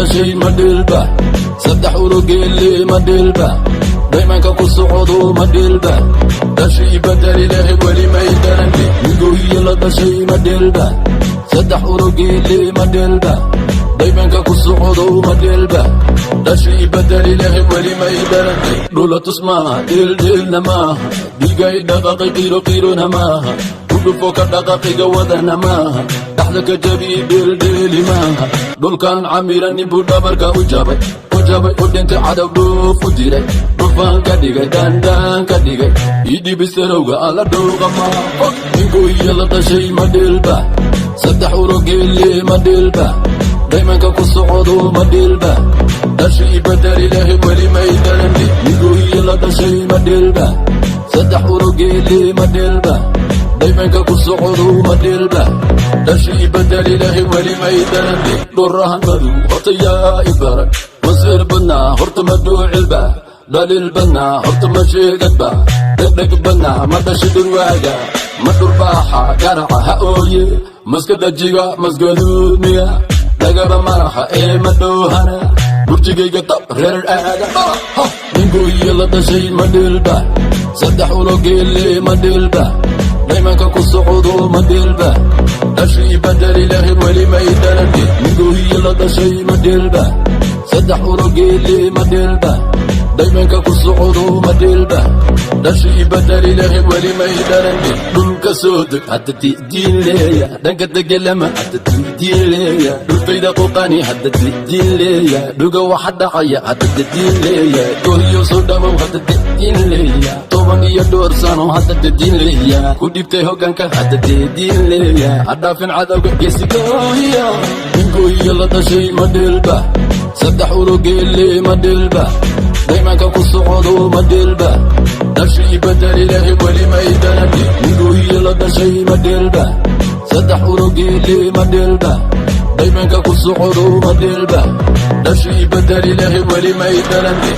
Dhashay ma dhiilba? Saddex urugeelle ma dhiilba? Daymanka ku socdo ma dhiilba? Dhashay badali lahay weli may dhalande. Nigoohiya la dhashay ma dhiilba? Saddex urugeelle ma dhiilba? Daymanka ku socdo ma dhiilba? Dhashay badali lahay weli may dhalande. Dhulatus maaha, dhiildhiilna maaha, dhiigay dhaqaqay qiiro qiirona maaha, kudhufo ka dhaqaqiga wadana maaha, dhaxda ka jabi dheeldheeli maaha. Dhulkan camira ninbuu dhabarka u jabay, u jabay, u dhintay, cadow dhuuf u diray, dhufaan ka dhigay, dhaandhaan ka dhigay, idhibistarowga alla dhowqa maaha. Ninkoohiya la dhashay ma dhiilba? Saddex urogeelle ma dhiilba? Daymanka ku socdo ma dhiilba? Dhashay badali lahay weli may dhalande. Ninkoohiya la dhashay ma dhiilba? Saddex urogeelle ma dhiilba? Daymanka ku socdo ma dhiilba? Dhashay badali lahay weli may dhalande. Dhurahan madow horta yaa i baray? Masiir badnaa horta ma dhuucilba? Dhaliil badnaa horta ma sheegadba? Dhegdheg badnaa ma dhashay dhurwaaga? Ma dhurbaaxa garaca ha ooye? Maska dhajiga masgaduudmiya? Dhagaba malaha ee ma dhoohana? Burjigayga dab reer aada. Ninkoohiya la dhashay ma dhiilba? Saddex urogeelle ma dhiilba? Daymanka ku socdo ma dhiilba? Dhashay badali lahay weli may dhalande. Ninkoohiya la dhashay ma dhiilba? Saddex urogeelle ma dhiilba? Daymanka ku socdo ma dhiilba? Dhashay badali lahay weli may dhalande. Dhulka soo deg hadda didiin leeya, dhanka degelama hadda didiin leeya, dhultayda quqani hadda didiin leeya, dhuga waxa dhacaya hadda didiin leeya, gohiyo soo dhawow hadda didiin leeya, 10 iyo dhowr sano hadda didiin leeya, ku dhibtay hoggaanka hadda didiin leeya, hadhaafin cadowga geesigoohiya. Ninkoohiya la dhashay ma dhiilba? Saddex urogeelle ma dhiilba? Daymanka ku socdo ma dhiilba? Dhashay badali lahay weli may dhalande. Ninkoohiya la dhashay ma dhiilba? Saddex urogeelle ma dhiilba? Daymanka ku socdo ma dhiilba? Dhashay badali lahay weli may dhalande.